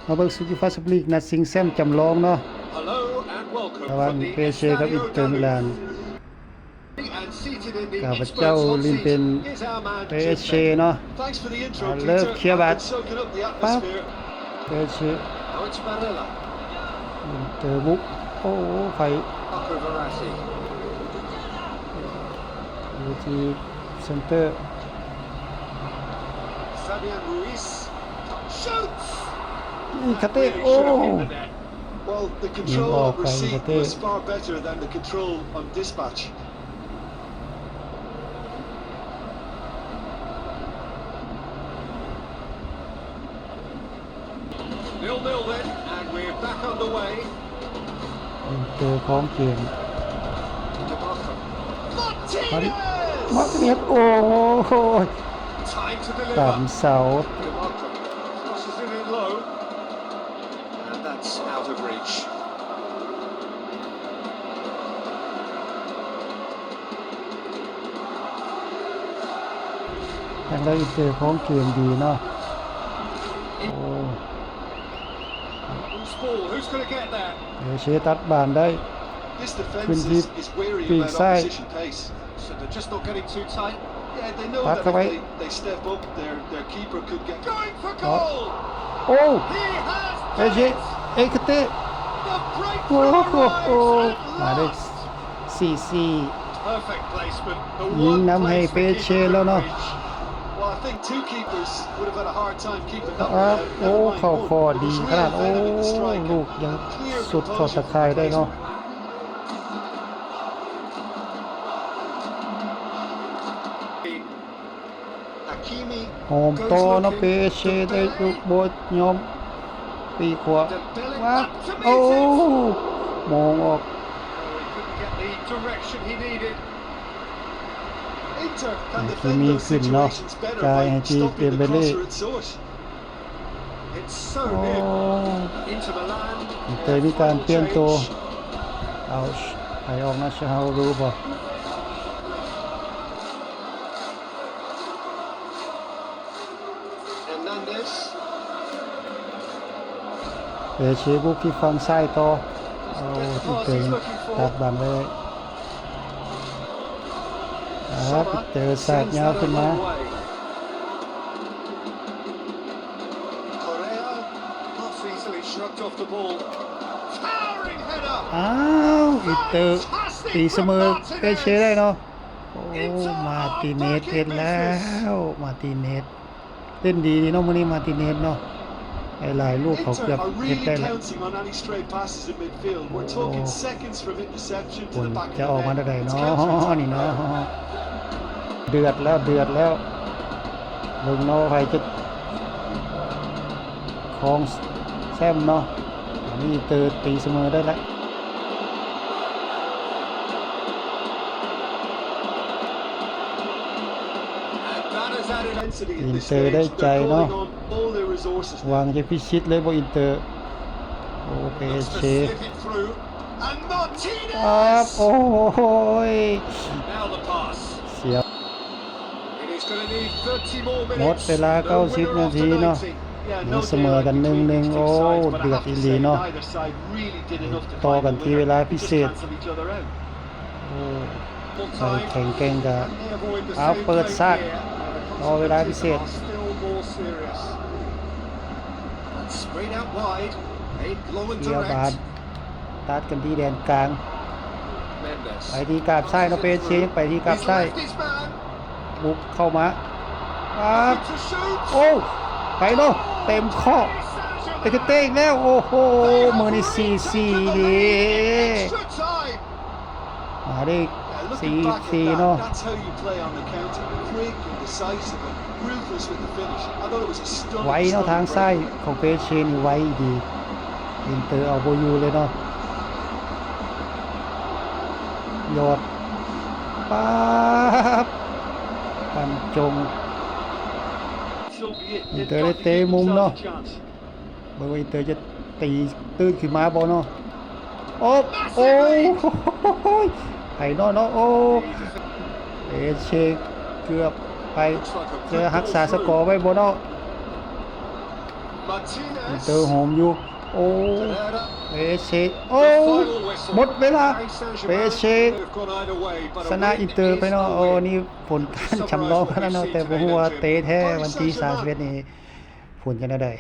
ມາເບິ່ງຊຸດຢູຟາແຊມເປີຍນລີກ ນັດຊິງແຊ້ມຈຳລອງເນາະ ລະຫວ່າງເປເຊກັບອິນເຕີມິລານ. ຂ້າພະເຈົ້າຫຼິ້ນເປັນເປເຊເນາະ. ເລີກເຄຍບາດ ປັບ ເປເຊ ອິນເຕີບຸກ ໂອ້ ໄຟ ຢູ່ທີ່ເຊັນເຕີ ອີກາເຕະ ໂອ້ Well, the control on receipt was far better than the control on dispatch. Nil nil then, and we're back underway. ເຕີຄອງເກມ Martinez! ມາຕິເນສ ໂອ້ຍ Time to deliver. ຕຳເສົາ DeMarco crosses it in low. And that's out of reach. ທາງໄດ້ເຕະຂອງເກມດີເນາະ. ໂອ້ Loose ball. Who's gonna get there? ເອເຊຕັດບານໄດ້ This defense is, is wary about opposition pace. So they're just not getting too tight. Yeah, they know that if they, they step up, their, their keeper could get going for goal. ໂອ້ He has done it. ເອເຊ ເອເຄເຕ The breakthrough arrives at last. ມາເດ້ ສີ່ສີ່ Perfect placement. The one place for keeper to reach. ຍິງນຳໃຫ້ເປເຊແລ້ວເນາະ. Well, I think two keepers would have had a hard time keeping that one out. ໂອ້ Never mind one. It was real venom in the striker. ເຂົ້າຂໍ້ດີຂະໜາດ ໂອ້ ລູກຍັງສຸດເຂົ້າຕາຂ່າຍໄດ້ເນາະ. Hakimi ໂຮມຕໍ່ເນາະ ເປເຊໄດ້ ບໍ່ຍອມປີກຂວາ Dembele ມາ back to meet it. ໂອ້ ໂມງອອກ Oh, he couldn't get the direction he needed. Inter can defend those situations better by stopping the crosser at source. ໂອ້ ອິນເຕີມີການປ່ຽນໂຕ ເອົາ ໃຜອອກນາ ຊາຮາໂລ ບໍ່? ເປເຊບຸກທີ່ຝັ່ງຊ້າຍຕໍ່ ໂອ້ ອິນເຕີຕັດບານໄວ້. ອ່າ ປີເຕີສາດຍາວຂຶ້ນມາ Correa not easily shrugged off the ball. Towering header. ອ້າວ ອິນເຕີ Fantastic ຕີສະເໝີ from Martinez. ເປເຊໄດ້ເນາະ. ໂອ້ ມາຕິເນສເຮັດແລ້ວ ມາຕິເນສ ເຫຼັ້ນດີເນາະມື້ນີ້ ມາຕິເນສເນາະ ຫຼາຍໆລູກເຂົາເກືອບເຮັດໄດ້ແລ້ວ. ໂອ້ ຜົນຈະອອກມາແນວໃດເນາະນີ້ເນາະ. ເດືອດແລ້ວ ເດືອດແລ້ວ ເບິ່ງເນາະ ໃຜຈະຄອງແຊ້ມເນາະ. ອັນນີ້ເຕີຕີສະເໝີໄດ້ແລ້ວ. ອິນເຕີໄດ້ໃຈເນາະ ຫວັງຈະພິຊິດເລີຍບໍ່ອິນເຕີ. ໂອເຄ ເຊຟ ໂອ້ຍ ເສຍ ໝົດເວລາເກົ້າສິບນາທີເນາະ ຍັງສະເໝີກັນໜຶ່ງໜຶ່ງ. ໂອ້ ເດືອດອີ່ຫຼີເນາະ ຕໍ່ກັນທີ່ເວລາພິເສດ. ໂອ້ ໃຜແຂງແກ່ງກະ ເອົາ ເປີດສາກ ຕໍ່ເວລາພິເສດ ເຄຍບານ ຕັດກັນທີ່ແດນກາງ ໄປທີ່ກາບຊ້າຍເນາະ ເປເຊ ຍັງໄປທີ່ກາບຊ້າຍ ບຸກເຂົ້າມາ ປາບ ໂອ້ ໄປເນາະ ເຕັມຂໍ້ ເອເຄເຕອີກແລ້ວ. ໂອ້ໂຫ ມື້ນີ້ສີ່ສີ່ເດ້ ມາເດ້ ສີ່ສີ່ເນາະ ໄວເນາະ ທາງຊ້າຍຂອງເປເຊນີ້ໄວດີ ອິນເຕີເອົາບໍ່ຢູ່ເລີຍເນາະ ຍອດ ປາບ ບັນຈົງ ອິນເຕີໄດ້ເຕະມຸມເນາະ. ເບິ່ງວ່າອິນເຕີຈະຕີຕື້ນຂຶ້ນມາບໍ່ເນາະ. ໂອ້ ໂອ້ຍ ໄປເນາະເນາະ ໂອ້ ເອເຊເກືອບໄປ ຈະຮັກສາສະກໍໄວ້ບໍ່ເນາະ. ອິນເຕີໂຮມຢູ່ ໂອ້ ເປເຊ ໂອ້ ໝົດເວລາ ເປເຊ ຊະນະອິນເຕີໄປເນາະ. ໂອ້ ນີ້ຜົນການຈຳລອງມາແລ້ວເນາະ ແຕ່ບໍ່ຮູ້ວ່າເຕະແທ້ວັນທີສາມສິບເອັດນີ້ ຜົນຈະແນວໃດ.